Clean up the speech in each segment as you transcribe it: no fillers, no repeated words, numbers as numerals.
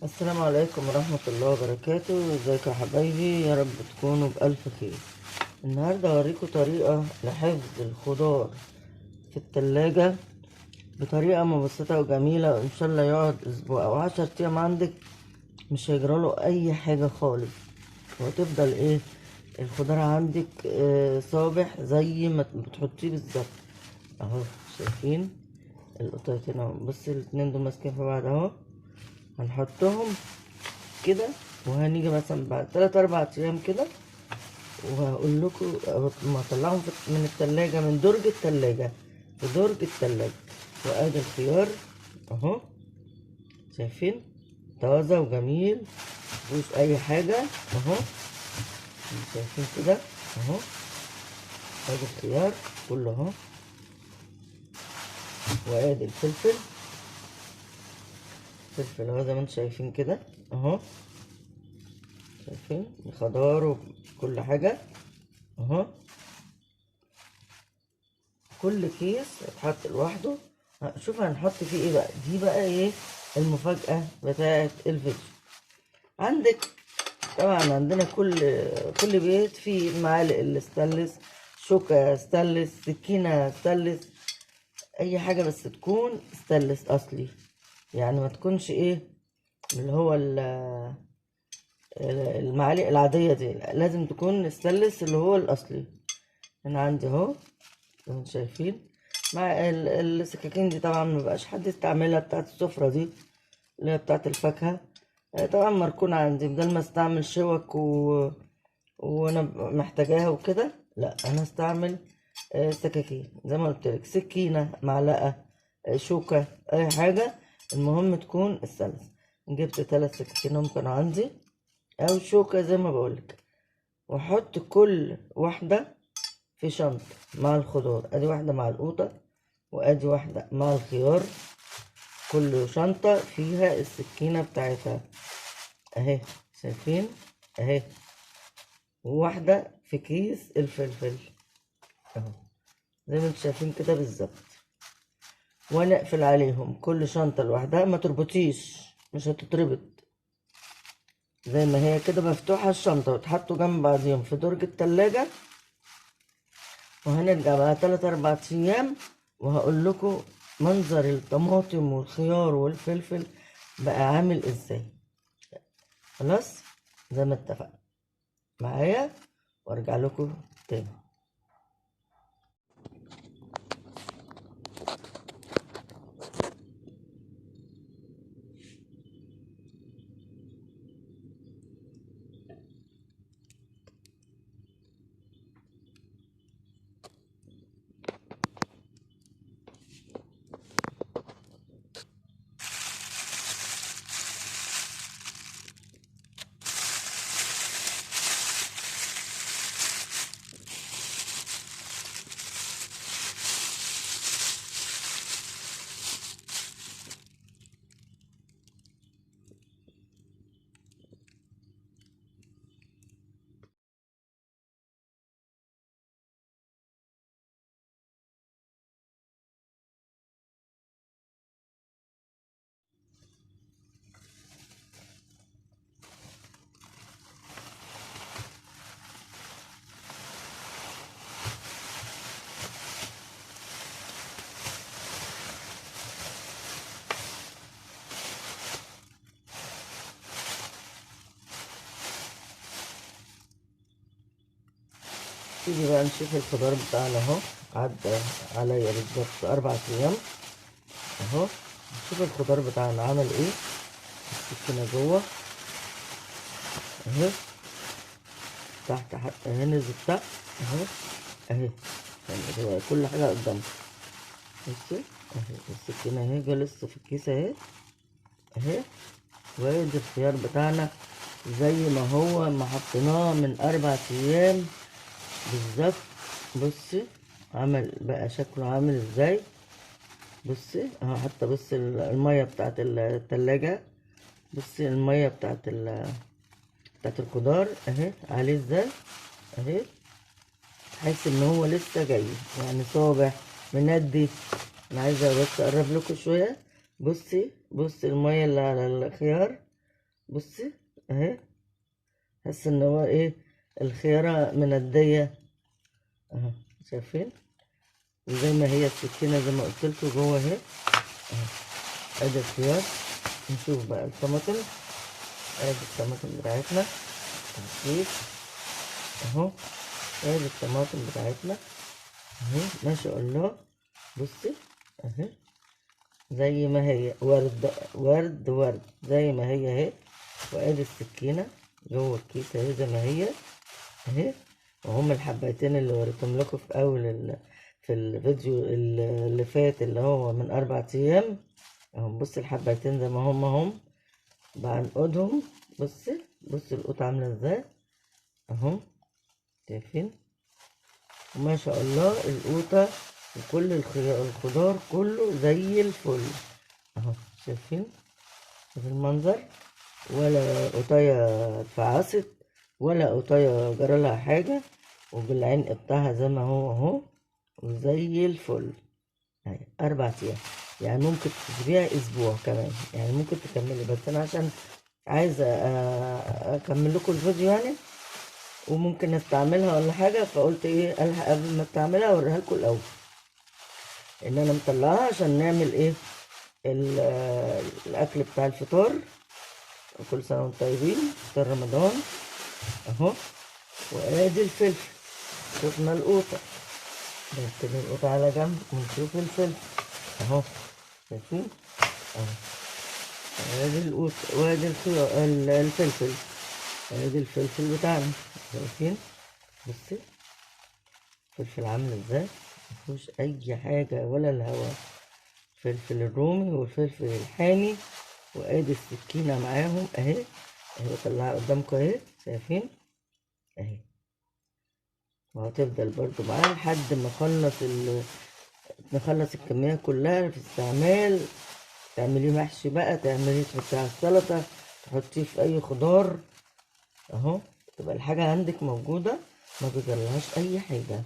السلام عليكم ورحمة الله وبركاته. ازيكم يا حبايبي؟ يا رب تكونوا بألف خير. النهاردة هوريكم طريقة لحفظ الخضار في التلاجة بطريقة مبسطة وجميلة، وان شاء الله يقعد اسبوع او 10 ايام عندك مش هيجراله اي حاجة خالص، وتفضل ايه الخضار عندك صابح زي ما بتحطيه بالظبط. اهو شايفين القطعتين اهو، بصي الاتنين دول ماسكين في بعض اهو، هنحطهم كده وهنيجي مثلا بعد 3-4 ايام كده وهقول لكم ما اطلعهم من التلاجة، من درج التلاجة، في درج التلاجة. وادي الخيار اهو، شايفين طازة وجميل مفيهوش اي حاجة اهو، شايفين كده اهو، ادي الخيار كله اهو، وادي الفلفل، الفلفل اهو زي ما انتم شايفين كده اهو، شايفين الخضار وكل حاجة اهو. كل كيس اتحط لوحده. شوف هنحط فيه ايه بقى، دي بقى ايه المفاجأة بتاعة الفيديو. عندك طبعا عندنا كل بيت فيه معالق الستانلس، شوكة ستانلس، سكينة ستانلس، اي حاجة بس تكون ستانلس اصلي، يعني ما تكونش ايه اللي هو المعالق العادية دي، لازم تكون ستانلس اللي هو الاصلي. انا عندي اهو زي ما انتم شايفين مع السكاكين دي، طبعا ما بقاش حد يستعملها، بتاعت السفرة دي اللي هي بتاعت الفاكهة، طبعا مركونة عندي، بدل ما استعمل شوك وانا محتاجاها وكده، لا انا استعمل سكاكين زي ما قلت لك، سكينة، معلقة، شوكة، اي حاجة، المهم تكون السلس. جبت 3 سكاكين هم كانوا عندي، او شوكة زي ما بقولك، واحط كل واحدة في شنطة مع الخضار. ادي واحدة مع القوطة، وادي واحدة مع الخيار، كل شنطة فيها السكينة بتاعتها اهي، شايفين اهي، وواحدة في كيس الفلفل اهو زي ما انتم شايفين كده بالظبط. وانا اقفل عليهم كل شنطة لوحدها، ما تربطيش، مش هتتربط، زي ما هي كده مفتوحة الشنطة، وتحطوا جنب بعضيهم في درج التلاجة. وهنرجع بقى 3-4 ايام وهقول لكم منظر الطماطم والخيار والفلفل بقى عامل ازاي. خلاص زي ما اتفقنا معايا، وارجع لكم تاني. تيجي بقى نشوف الخضار بتاعنا اهو، عدى عليا بالظبط 4 ايام اهو. نشوف الخضار بتاعنا عمل ايه. السكينة جوه اهي، تحت حتى اهي، نزلت تحت اهو اهي، يعني كل حاجة قدامك. بصي اهي السكينة اهي لسه في الكيس اهي اهي. وادي الخيار بتاعنا زي ما هو ما حطيناه من 4 ايام بالظبط. بصي عمل بقى شكله عامل ازاي. بصي اهو، حتى بصي المية بتاعت التلاجة، بصي المية بتاعت الخضار اهي عليه ازاي اهي، تحس ان هو لسه جاي يعني صابح مندي. انا عايزه بس اقرب لكم شوية. بصي بصي المية اللي على الخيار بصي اهي، حس ان هو ايه، الخيارة مندية اهو، شايفين؟ وزي ما هي السكينة زي ما قلت لكم جوه اهي اهو. ادي الخيار. نشوف بقى الطماطم. ادي الطماطم بتاعتنا اهو، ادي الطماطم بتاعتنا اهي، ما شاء الله. بصي اهي زي ما هي، ورد ورد ورد زي ما هي اهي. وادي السكينة جوه الكيس اهي زي ما هي اهي. وهم الحبايتين اللي وريتهم لكم في اول في الفيديو اللي فات اللي هو من 4 ايام اهو. بصي الحبايتين زي ما هم اهم بعنقدهم. بصي بصي القوطه عامله ازاي اهو، شايفين؟ وما شاء الله القوطه وكل الخضار كله زي الفل اهو، شايفين؟ شوف المنظر، ولا قطايه اتفعصت ولا قطايه جرالها حاجة، وبالعنق بتاعها زي ما هو اهو وزي الفل. اهي 4 ايام، يعني ممكن تسيبيها اسبوع كمان، يعني ممكن تكملي، بس انا عشان عايزه اكمل لكم الفيديو يعني، وممكن استعملها ولا حاجة، فقلت ايه الحق قبل ما استعملها اوريها لكم الاول ان انا مطلعها عشان نعمل ايه الاكل بتاع الفطار. وكل سنة وانتم طيبين، فطار رمضان اهو. وادي الفلفل، شفنا القوطه، نركن القوطه على جنب ونشوف الفلفل اهو، شايفين اهو. ادي القوطه وادي الفلفل، ادي الفلفل بتاعنا، شايفين؟ بصي الفلفل عامل ازاي، مفيهوش اي حاجة ولا الهوا. الفلفل الرومي والفلفل الحامي. وادي السكينة معاهم اهي، اهي بطلعها قدامكم اهي، شايفين اهي. وهتفضل برضو معاها لحد ما نخلص الكمية كلها في استعمال. تعمليه محشي بقى، تعمليه تحطيه على السلطة، تحطيه في اي خضار اهو، تبقى الحاجة عندك موجودة ما بيجرلهاش اي حاجة.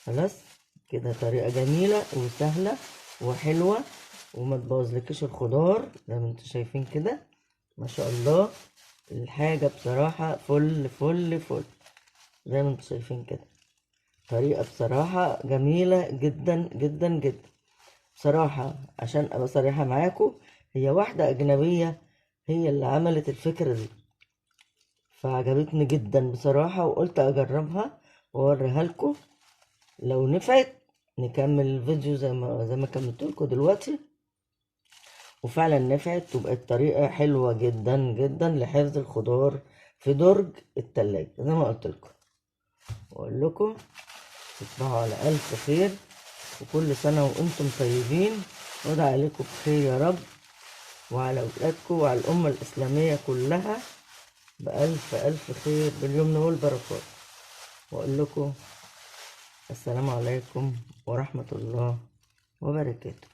خلاص كده، طريقه جميلة وسهلة وحلوه وما تبوظلكيش الخضار زي ما انتوا شايفين كده، ما شاء الله. الحاجة بصراحة فل فل فل زي ما انتوا شايفين كده. طريقه بصراحة جميلة جدا جدا جدا بصراحة. عشان ابقى صريحه معاكم، هي واحدة اجنبية هي اللي عملت الفكرة دي، فعجبتني جدا بصراحة وقلت اجربها واوريها لكم. لو نفعت نكمل الفيديو زي ما كملت لكم دلوقتي، وفعلا نفعت وبقت طريقه حلوة جدا جدا لحفظ الخضار في درج التلاجة زي ما قلت لكم. واقول لكم تصبحوا على الف خير، وكل سنة وانتم طيبين، وادعي عليكم بخير يا رب وعلى اولادكم وعلى الامة الاسلامية كلها بألف ألف خير باليمن والبركات. وأقول لكم السلام عليكم ورحمة الله وبركاته.